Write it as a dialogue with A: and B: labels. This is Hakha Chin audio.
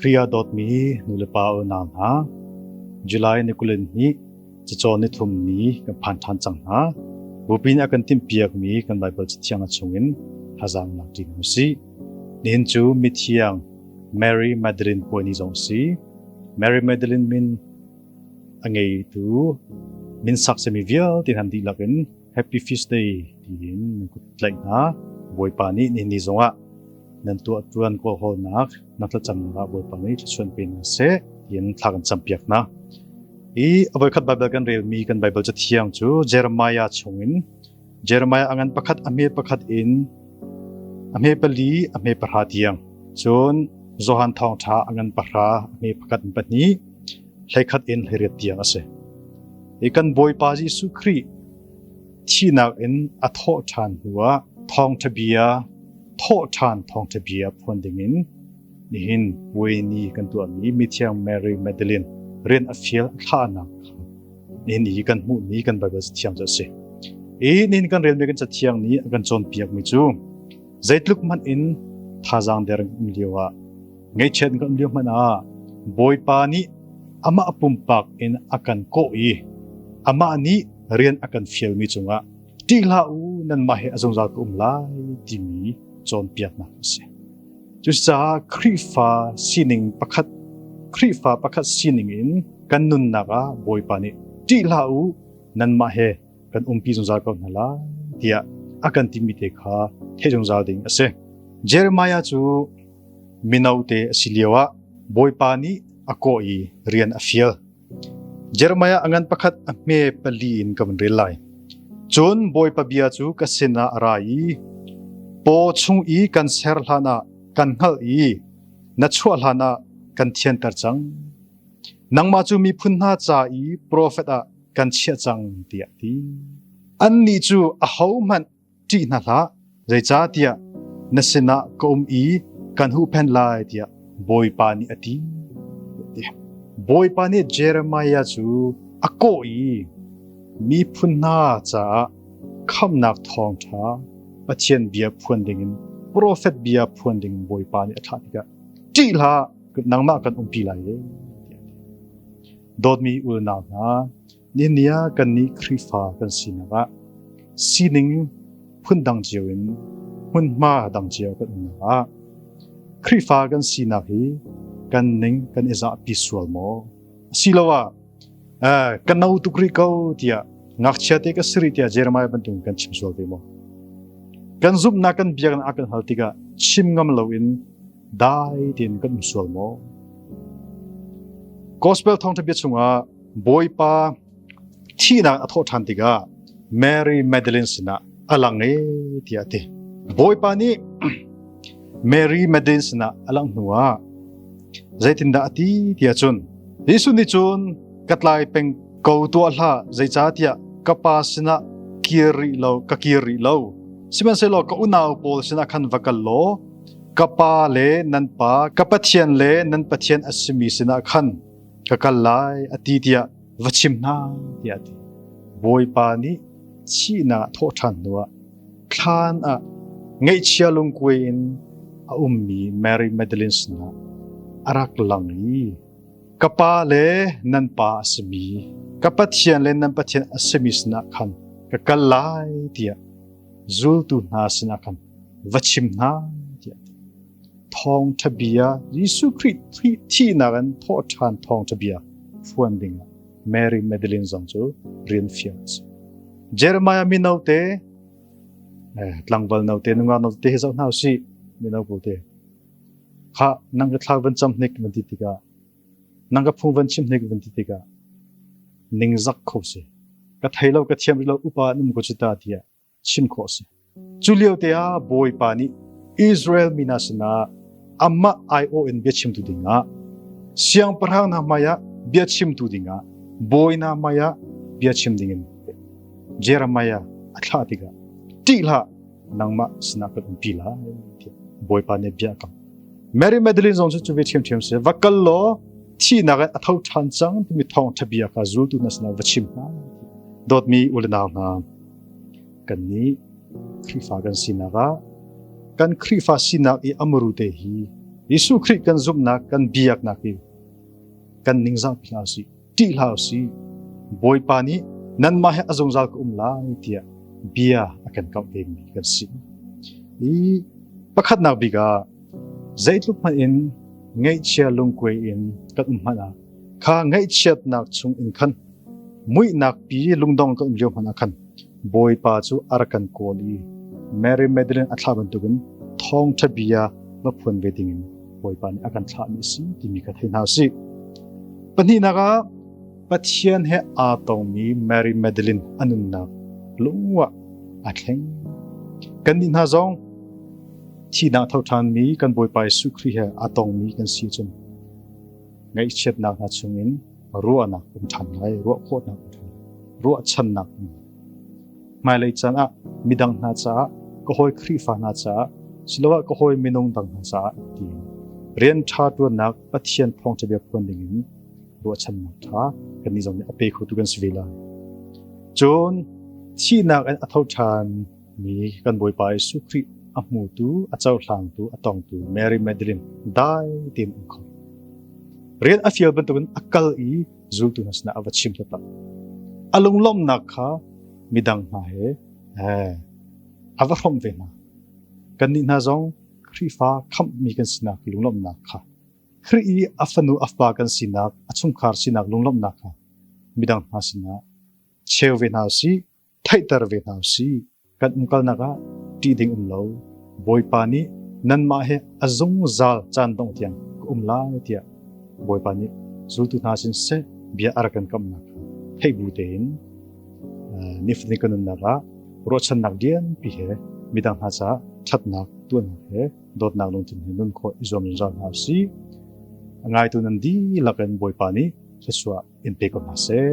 A: Khrih ah dawtmi nulepa unau hna, July ni 22 cacawn ni thum ni kan phan ṭhan cang hna. Bupi nih a kan timhpiakmi kan Baibal Cathiang a chungin thazaang lak ṭi hna usih. Nihin cu mithiang Mary Magdalene puai ni zong a si. Mary Magdalene min a ngeitu min sak simi vialte hna dihlak in Happy Feast Day tiin nan kut tlaih hna. Bawipa nih nihin ni zongah nan tuah ṭuan kawlhawlnak na thlacamnak ah Bawipa nih thluachuah pe hna seh tiin thla kan campiak hna. I a voikhat Baibal kan relmi kan Baibal cathiang cu Jeremiah chungin Jeremiah a ngan pakhat a hme pakhat in a hme pali a hme pahra tiang cun Johan thawngṭha a ngan pahra a hme pakhat in pahnih hleikhat in hleiriat tiang a si. I kan Bawipa Jesuh Khrih thihnak in a thawh ṭhan hnuah thawngṭha bia thawh ṭhan thawngṭha bia phuan dingin nihin puai ni kan tuahmi mithiang Mary Magdalene rian a fial a thlahnak kha nihin i kan hmuhmi kan Baibal cathiang cu a si. I nihin kan relmi kan cathiang nih a kan cawnpiakmi cu zeitluk hmanh in thazaang der um lio ah ngaihchiat kan um lio hmanh ah Bawipa nih amah pumpak in a kan kawh i amah nih rian a kan fialmi cungah ṭih hlah u nanmah he a zungzal ka um lai timi cawnpiaknak a si. Cucaah Khrihfa sining pakhat Khrihfa pakhat sining in kan nunnak ah Bawipa nih ṭih hlah u nanmah he kan umpi zungzal ko hna lai tiah a kan timi te kha theih zungzal ding a si. Jeremiah cu mino te a si lioah Bawipa nih a kawh i rian a fial. Jeremiah a ngan pakhat a hme pali in ka vun rel lai. Cun Bawipa bia cu ka sinah a ra i, Paw chung i kan ser hlanah kan hngalh i na chuah hlanah kan thianter cang. Nangmah cu miphun hna ca i profet ah kan chiah cang, tiah a ti. Annih cu ahohmanh ṭih hna hlah, zeicahtiah na sinah ka um i kan huhphenh lai tiah Bawipa nih a ti. Bawipa nih Jeremiah cu a kawh i miphun hna caah khamhnak thawngṭha Pathian bia phuan dingin profet bia phuan dingin Bawipa nih a thlah tikah ṭih hlah nangmah kan umpi lai e. Dawtmi unau hna, Nihin ni ah kannih Khrihfa kan sinak ah sining phundang cio in hmunhma dang cio kan umnak ah Khrihfa kan sinak hi kan ning kan i zahpi sual maw? Asiloah eh, ka no tuk rih ko tiah ngakchia te ka si rih tiah Jeremiah bantuk kan chim sual ve maw? Kan zumhnak kan biaknak a kan hal tikah chim ngam loin dai tein kan um sual maw? Gospel thawngṭha bia chungah Bawipa thihnak a thawh ṭhan tikah Mary Magdalene sinah a lang e tiah a ti. Bawipa nih Mary Magdalene sinah a langh hnuah zeitindah a ti tiah cun Jesuh nih cun ka tlai peng ko tuah hlah zeicahtiah ka pa sinah kir rih lo ka kir rih lo sihmanhsehlaw ka unau pawl sinah khan va kal law ka pa le nan pa ka Pathian le nan Pathian a simi sinah khan ka kal lai a ti tiah va chim hna tiah a ti. Bawipa nih thihnak thawh ṭhan hnuah thlan ah ngaihchia lungkuai in a ummi Mary Magdalene sinah a rak lang i ka pa le nan pa a simi ka Pathian le nan Pathian a simi sinah khan ka kal lai tiah zultu hna sinah khan va chim hna tiah a ti. Thawngṭha bia Jesuh Khrih thihnak in thawhṭhan thawngṭha bia phuan dingah Mary Magdalene zong cu rian fial a si. Jeremiah mino te tlangval no te nungak no te hi zoh hna usih mino pawl te kha nang ka thla van cam hnik van ti tikah nang ka phung van chim hnik van ti tikah ningzak kho si ka thei lo ka thiam lo upa an um ko cu ta tiah chim khawh a si. Cu lio te ah Bawipa nih Israel mi hna sinah amah aiawh in biachimtu dingah siangpahrang hna hmaiah biachimtu dingah bawi hna hmaiah biachim dingin Jeremiah a thlah tikah ṭih hlah nangmah sinah kan umpi lai tiah Bawipa nih bia a kam. Mary Magdalene zong cu cu ve ṭhiamṭhiam si va kal law thihnak in a tho ṭhan cang timi thawngṭha bia kha zultu hna sinah va chim hna. Dawtmi u le nau hna, Kannih Khrihfa kan sinak ah kan Khrihfa sinak i a muru te hi Jesuh Khrih kan zumhnak, kan biaknak hi kan ningzah pi hlah usih, ṭih hlah usih. Bawipa nih nanmah he a zungzal ka um lai tiah bia a kan kamh vemi kan si. I pakhatnak bik ah zeitluk hmanh in ngaihchia lungkuai in kan um hmanh ah kha ngaihchiatnak chung in khan muihnak pi lungdong kan um lio hmanh ah khan Bawipa cu a rak kan kawl i Mary Magdalene a thlah bantukin thawngṭha bia va phuan ve dingin Bawipa nih a kan thlahmi a si timi kha thei hna usih. Pahnihnak ah Pathian he aa tongmi Mary Magdalene a nunnak lungwah aa thleng. Kannih hna zong thihnak tho ṭhanmi kan Bawipa Jesuh Khrih he aa tongmi kan si cun ngaihchiatnak hna chungin ruahnak um ṭhan lai, ruah khawhnak um ṭhan lai, ruahchannak um lai. Hmailei caan ah midang hna caah, ka hawi Khrihfa hna caah, siloah ka hawi minung dang hna caah tiin rian ṭha ṭuannak Pathian thawngṭha bia phuan dingin ruahchannak ṭha kannih zong nih a pe khotu kan si ve lai. Cun thihnak in a tho ṭhan mi kan Bawipa Jesuh Khrih a hmutu, a cohlangtu, a tongtu Mary Magdalene dai tein um kho. Rian a fial bantukin a kal i zultu hna sinah a va chim taktak. A lunglawmhnak kha midang hna he a va hrawmh ve hna. Kannih hna zong Khrihfa khamhmi kan sinak lunglawmhnak kha Khrih i a fanu a fa kan sinak, a chungkhar sinak lunglawmhnak kha midang hna sinah cheu ve hna usih. Theihter ve hna usih. Kan umkalnak ah ṭih ding um lo. Bawipa nih nanmah he a zungzal caan dongh tiang ka um lai tiah Bawipa nih zultu hna sin seh bia a rak kan kamhnak kha theih bu tein nifatin kan nunnak ah ruahchannak lianpi he midang hna caah ṭhatnak tuahnak he dawtnak lungthin he nun khawh i zuam zungzal hna usih. A ngaitu nan dihlak in Bawipa nih thluachuah in pe ko hna seh.